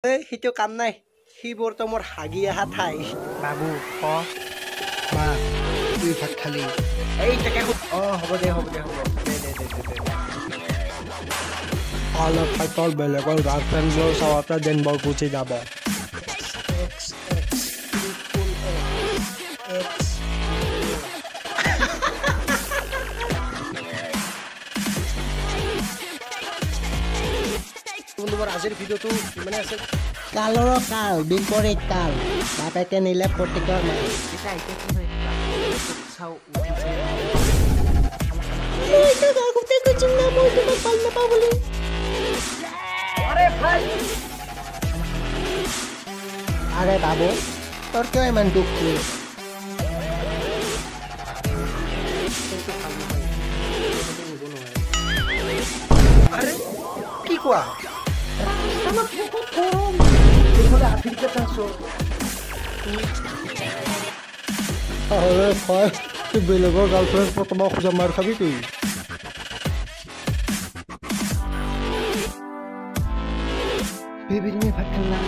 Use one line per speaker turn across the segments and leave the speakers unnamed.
এই সেইটো কাম নাই, সেইবোৰতো মোৰ হাগি অহা ঠাই।
বাবু ক।
মা, তুই ভাত খালি?
এই তাকে। অঁ, হ'ব দে, হ'ব দে, হ'ব দে, দে দে দে দে।
অলপ ফাইটৰ বেলেগৰ গাৰ্লফ্ৰেণ্ডৰ চাৱাতে দিন বৰ গুচি যাব।
X x triple x x. বন্ধুবৰ, আজিৰ ভিডিঅ'টো ইমানে আছে।
কালৰো কাল বিপৰীত কাল, বাপেকে নিলে প্ৰতীকৰ মাল।
এতিয়া কি হয় চাওঁ উঠিছে।
মই তোক আগতে কৈছো না, মই তোমাক ভাল নাপাওঁ বুলি। আৰে বাবু, তোৰ কিয় ইমান দুখ? কি
আৰে কি কোৱা, বহুত গৰম এইফালে, আফ্ৰিকাত আছো তুই।
আৰে ভাই, তুই বেলেগৰ গাৰ্লফ্ৰেণ্ড পতাব খোজা, মাৰ খাবি তুই।
বেবী, তুমি ভাত খালা?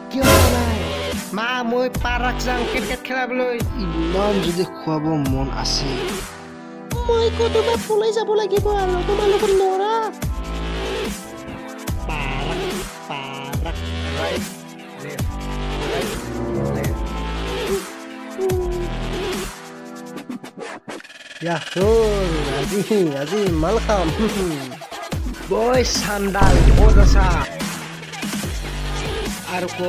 কিয় খোৱা নাই? মা, মই পাৰ্ক যাম ক্ৰিকেট খেলাবলৈ।
ইমান যদি খুৱাব মন আছে,
মই ক'তোবা পলাই যাব লাগিব আৰু তোমালোকৰ ল'ৰা।
Park park, right left right left.
Yahoo, আজি মাল খাম।
বই চান্দাল, ক'ত আছা? আৰু ক।